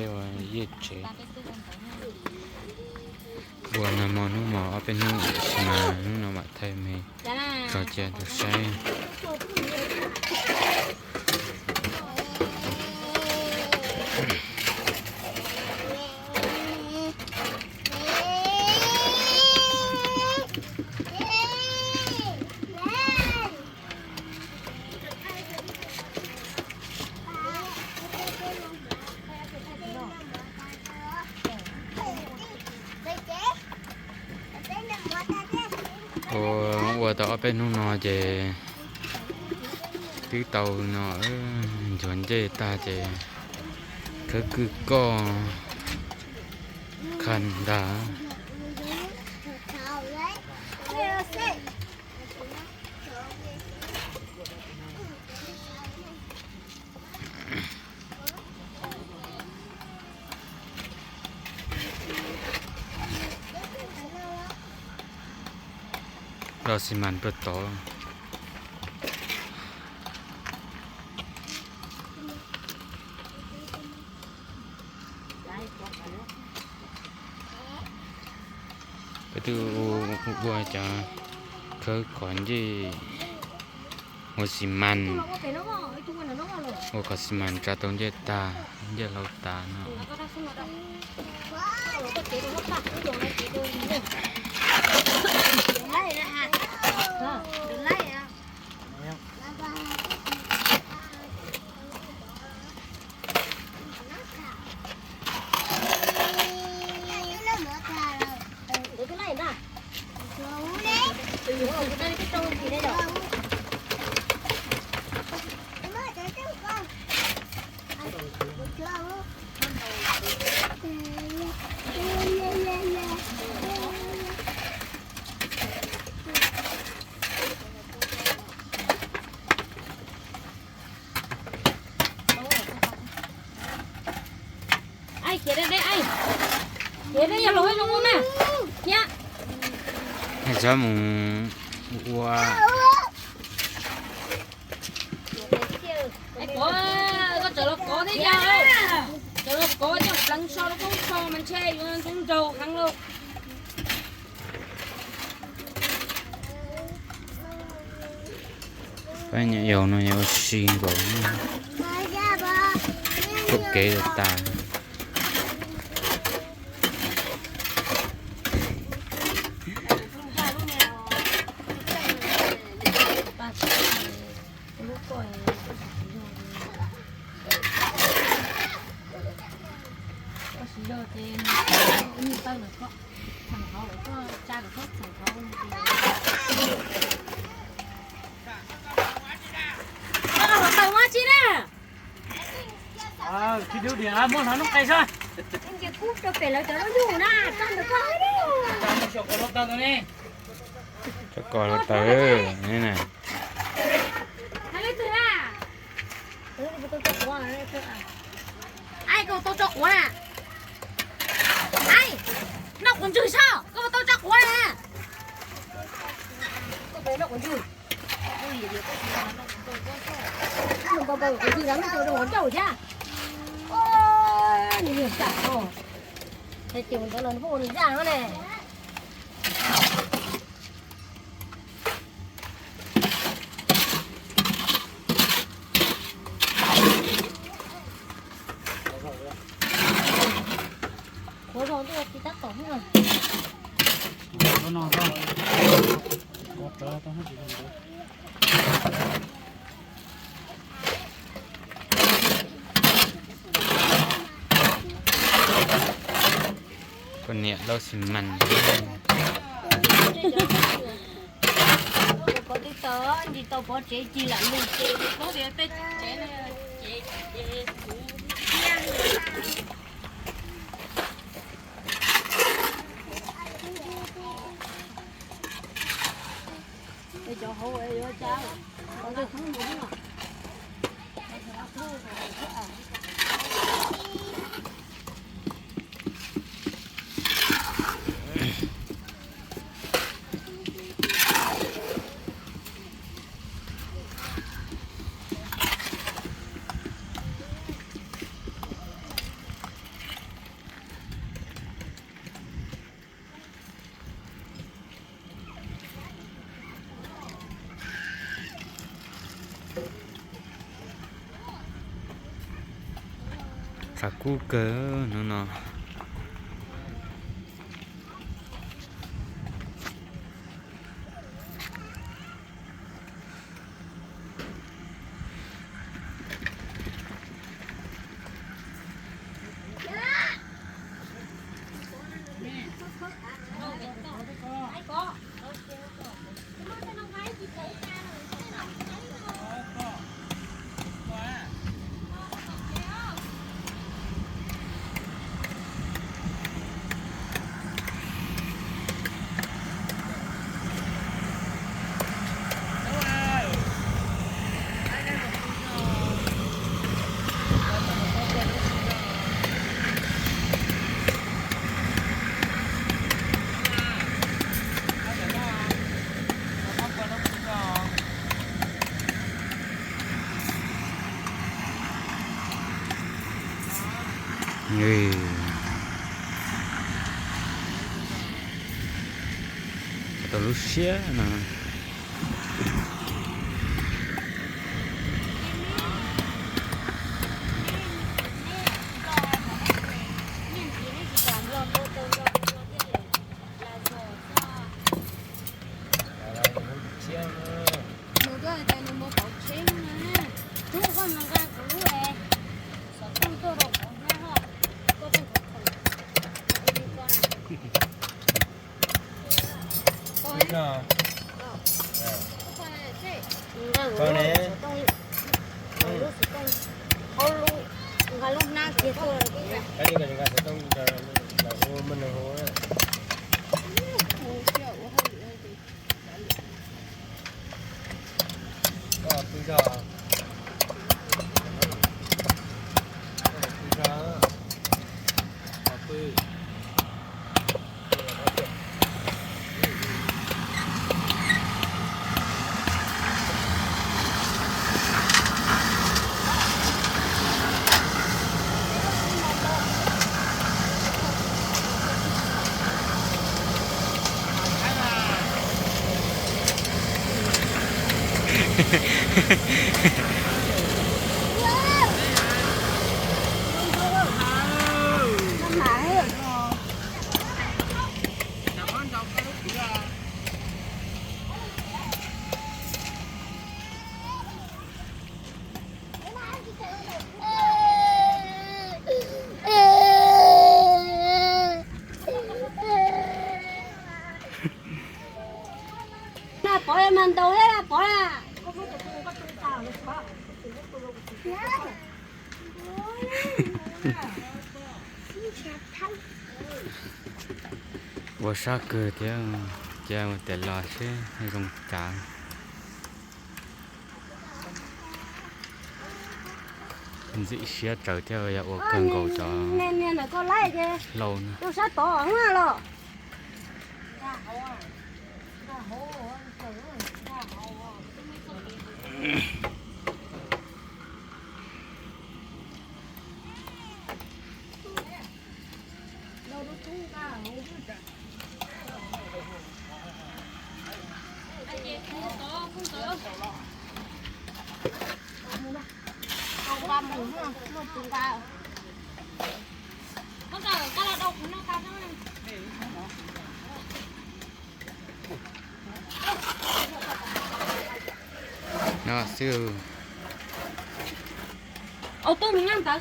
Yej tsev. Ua nag hmo hnub hmos ob peb hnub, tab sis mas hnub no mam thaij me tso cia rau saib. Ua, ua tau ob peb hnub no ces twb tau no, nchuav ncej tag ces khawb kwj koj khaj ntag. Los xi mas rau tod. Peb twb ua cov khawb qhov ncej, ua xi mas, ua qhov xi mas tsa tau ncej tag, ncej hlau tas no. Txhob mus ua. Koj tseem los kov thiab yog, tseem los kov coj pleev so rau koob so mas ntshe yuav ntxoov nraug heev lauj. Pab nyuam yaus no yuav ua si nkaus, pom kev tas. Koj los tawm ua tsi na? Koj mus rau pem lawv cov lub nyuj na, tso ntawm koj. Tso koj los tawm ne. Ai, koj tau tso quav na. Ai, noj quav ntswg saib, koj tau tso quav na. Koj noj quav ntswg. Npau npau quav ntswg los noj tau rau quav ncauj thiab. Nws yog sam no. Ces ntawd los nws pheej ua nws zaj no ne. Ua zoo ntuj tsis tab tom na. Poj niam laub xi mas. Pov twb tau, nti tau pov tsev cig lam lug ces pov tias tej tsev no ces kuv thiab. Cov hauv yuav cas, Kub kawg hnub no. Tau lub siab no. Nws tuaj tias nws mus pauv tsheb na. Hnub koj mus nqa kuv lub xov tooj tuaj rau kuv hnab os. Koj pheej khoom khoom li ko na. Nqa lub hnab kiag tuaj. Pov mas ntaus thiab pov na. Ua sab kawg thiab, cia ua tias los seb zoo cas. Ntxim siab tsawv thiab, yog ua kawg nkaus cov hlau na. No xwb. Ua tuaj mus nyob ntawd.